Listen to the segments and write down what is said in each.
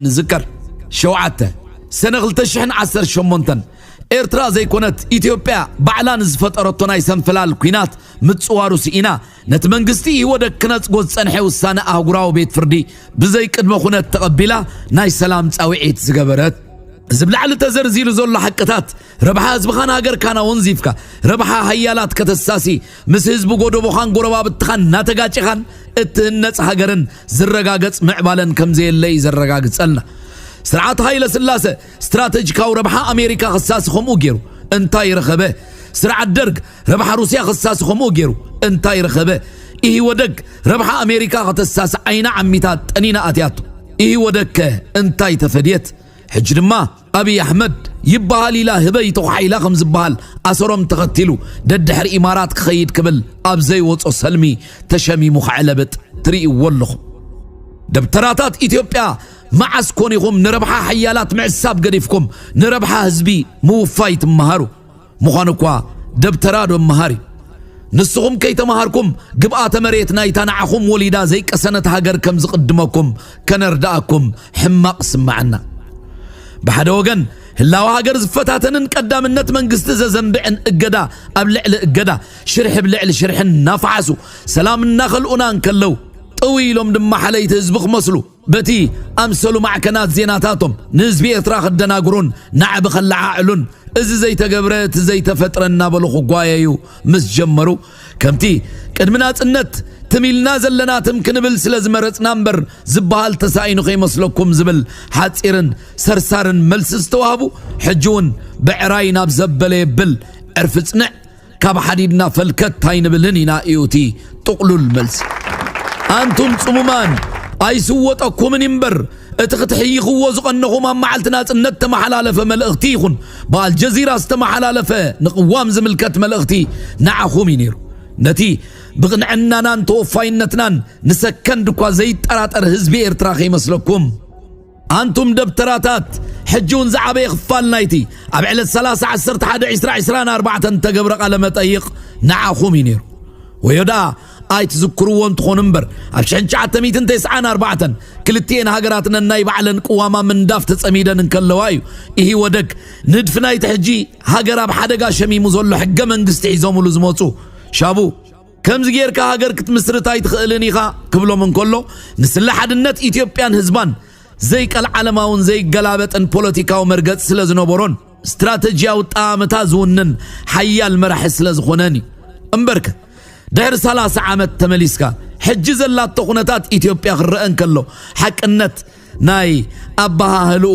ንዝከር። ሸውዓተ፣ ሰነ ክልተ ሽሕን ዓሰርተ ሸሞንተን ኤርትራ ዘይኮነት ኢትዮጵያ ባዕላ ንዝፈጠረቶ ናይ ሰንፈላል ኲናት ምጽዋሩ ስኢና፣ ነቲ መንግስቲ ኢህወደግ ክነጽጎ ዝጸንሐ ውሳነ ኣህጉራዊ ቤት ፍርዲ ብዘይ ቅድመ ኩነት ተቐቢላ ናይ ሰላም ጻውዒት ዝገበረት። እዚ ብላዕሊ ተዘርዚሩ ዘሎ ሓቅታት ረብሓ ህዝብኻን ሃገርካን ኣወንዚፍካ፣ ረብሓ ሃያላት ከተሳሲ፣ ምስ ህዝቢ ጎደቦኻን ጎረባብትኻን እናተጋጭኻን እትህነጽ ሃገርን ዝረጋገጽ ምዕባለን ከም ዘየለ እዩ ዘረጋግጸልና። ስርዓት ሃይለ ስላሰ ስትራተጂካዊ ረብሓ ኣሜሪካ ክሳሲ ከምኡ ገይሩ እንታይ ረኸበ? ስርዓት ደርግ ረብሓ ሩስያ ክሳሲ ከምኡ ገይሩ እንታይ ረኸበ? ኢህወደግ ረብሓ ኣሜሪካ ከተሳሲ ዓይና ዓሚታ ጠኒና ኣትያቶ። ኢህወደግ ከ እንታይ ተፈድየት? ሕጂ ድማ ኣብይ ኣሕመድ ይበሃል ኢላ ህበይ ተዃሒላ ከም ዝበሃል ኣሰሮም ተኸቲሉ ደድሕሪ ኢማራት ክኸይድ ክብል ኣብ ዘይወጾ ሰልሚ ተሸሚሙ ከዕለብጥ ትርእይዎ ኣለኹም። ደብተራታት ኢትዮጵያ መዓስ ኮን ኢኹም ንረብሓ ሓያላት ምዕሳብ ገዲፍኩም ንረብሓ ህዝቢ ምውፋይ ትመሃሩ? ምዃኑ እኳ ደብተራ ዶ መሃር እዩ? ንስኹም ከይተመሃርኩም ግብኣተ መሬት ናይታ ንዓኹም ወሊዳ ዘይቀሰነት ሃገር ከም ዝቕድመኩም ከነርድኣኩም ሕማቕ ስምዓና። ብሓደ ወገን ህላወ ሃገር ዝፈታተንን ቀዳምነት መንግስቲ ዘዘንብዕን እገዳ ኣብ ልዕሊ እገዳ፣ ሽርሒ ብልዕሊ ሽርሒ እናፈሓሱ ሰላም እናኸልኡና እንከለዉ፣ ጥው ኢሎም ድማ ሓለይቲ ህዝቢ ክመስሉ በቲ ኣምሰሉ ማዕከናት ዜናታቶም ንህዝቢ ኤርትራ ከደናግሩን ናዕቢ ከለዓዕሉን፣ እዚ ዘይተገብረ እቲ ዘይተፈጥረ እናበሉ ክጓየዩ ምስ ጀመሩ፣ ከምቲ ቅድሚ ናጽነት ትም ኢልና ዘለና ትም ክንብል ስለ ዝመረጽና እምበር ዝበሃል ተሳኢኑ ከይመስለኩም ዝብል ሓጺርን ሰርሳርን መልሲ ዝተዋህቡ፣ ሕጂ እውን ብዕራይ ናብ ዘበለ የብል ዕርፊ ጽንዕ፣ ካብ ሓዲድና ፈልከት ኣይንብልን ኢና እዩ እቲ ጥቕሉል መልሲ። ኣንቱም ጽሙማን፣ ኣይስወጠኩምን እምበር፣ እቲ ክትሕይኽዎ ዝቐነኹም ኣብ መዓልቲ ናጽነት ተመሓላለፈ መልእኽቲ ይኹን ብኣልጀዚራ ዝተመሓላለፈ ንቅዋም ዝምልከት መልእኽቲ ንዓኹም እዩ ነይሩ። ነቲ ብቕንዕናናን ተወፋይነትናን ንሰከንድ እኳ ዘይጠራጠር ህዝቢ ኤርትራ ከይመስለኩም። ኣንቱም ደብተራታት፣ ሕጂ እውን ዝዓበየ ክፋል ናይቲ ኣብ ዕለት ሰላሳ ዓሰርተ ሓደ ዕስራ ዕስራን ኣርባዕተን እተገብረ ቃለ መጠይቕ ንዓኹም እዩ ነይሩ። ወዮ ደኣ ኣይትዝክርዎ እንትኾኑ እምበር፣ ኣብ ሽሕን ትሽዓተ ሚእትን ተስዓን ኣርባዕተን ክልቲኤን ሃገራት ነናይ ባዕለን ቅዋማ ምንዳፍ ተጸሚደን እንከለዋ እዩ ኢህወደግ ንድፊ ናይቲ ሕጂ ሃገር ኣብ ሓደጋ ሸሚሙ ዘሎ ሕገ መንግስቲ ሒዞምሉ ዝመጹ። ሻቡ ከምዚ ጌርካ ሃገር ክትምስርት ኣይትኽእልን ኢኻ ክብሎም እንከሎ፣ ንስለ ሓድነት ኢትዮጵያን ህዝባን ዘይቀልዓለማውን ዘይገላበጥን ፖለቲካዊ መርገጽ ስለ ዝነበሮን ስትራተጂያዊ ጠማምታ ዝውንን ሓያል መራሒ ስለ ዝኾነን እዩ። እምበርከ ድሕሪ ሰላሳ ዓመት ተመሊስካ ሕጂ ዘላቶ ኩነታት ኢትዮጵያ ክረአ እንከሎ፣ ሓቅነት ናይ ኣበሃህልኡ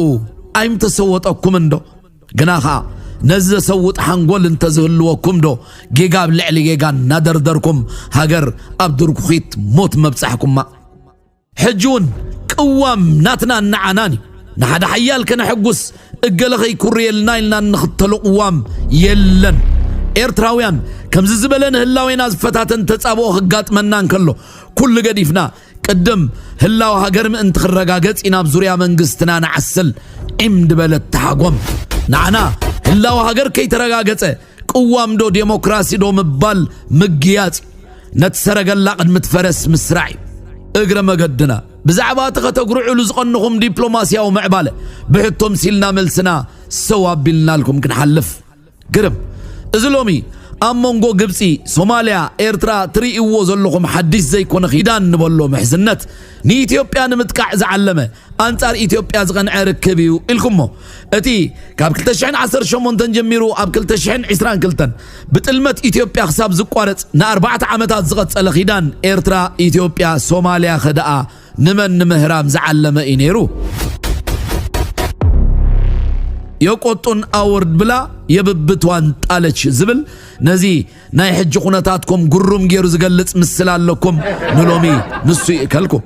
ኣይምተሰወጠኩምን ዶ? ግና ኸኣ ነዚ ዘሰውጥ ሓንጎል እንተዝህልወኩም ዶ ጌጋ ኣብ ልዕሊ ጌጋ እናደርደርኩም ሃገር ኣብ ድርኩኺት ሞት መብጻሕኩማ? ሕጂ እውን ቅዋም ናትናን ንዓናን እዩ። ንሓደ ሓያል ከነሐጉስ እገለ ከይኩርየልና ኢልና እንኽተሎ ቅዋም የለን። ኤርትራውያን፣ ከምዚ ዝበለ ንህላዌና ዝፈታተን ተጻብኦ ክጋጥመና እንከሎ፣ ኩሉ ገዲፍና ቅድም ህላወ ሃገር ምእንቲ ክረጋገጽ ኢና ኣብ ዙርያ መንግስትና ንዓስል። ዒም ድበለት ተሓጎም። ንዓና ህላወ ሃገር ከይተረጋገጸ ቅዋም ዶ ዴሞክራሲ ዶ ምባል ምግያጽ እዩ። ነቲ ሰረገላ ቅድሚ ትፈረስ ምስራዕ እዩ እግረ መገድና። ብዛዕባ እቲ ከተጉርዕሉ ዝቐንኹም ዲፕሎማስያዊ ምዕባለ ብሕቶ ምሲልና መልስና ሰው ኣቢልናልኩም ክንሓልፍ። ግርም። እዚ ሎሚ ኣብ መንጎ ግብጺ፣ ሶማልያ፣ ኤርትራ ትርእይዎ ዘለኹም ሓድሽ ዘይኮነ ኪዳን ንበሎ ምሕዝነት ንኢትዮጵያ ንምጥቃዕ ዝዓለመ ኣንጻር ኢትዮጵያ ዝቐንዐ ርክብ እዩ ኢልኩሞ። እቲ ካብ ክልተ ሽሕን ዓሰርተ ሸሞንተን ጀሚሩ ኣብ ክልተ ሽሕን ዕስራን ክልተን ብጥልመት ኢትዮጵያ ክሳብ ዝቋረጽ ንኣርባዕተ ዓመታት ዝቐጸለ ኪዳን ኤርትራ፣ ኢትዮጵያ፣ ሶማልያ ከደኣ ንመን ንምህራም ዝዓለመ እዩ ነይሩ? የቆጡን ኣወርድ ብላ የብብቷን ጣለች ዝብል ነዚ ናይ ሕጂ ኩነታትኩም ግሩም ገይሩ ዝገልጽ ምስል ኣለኩም። ንሎሚ ንሱ ይእከልኩም።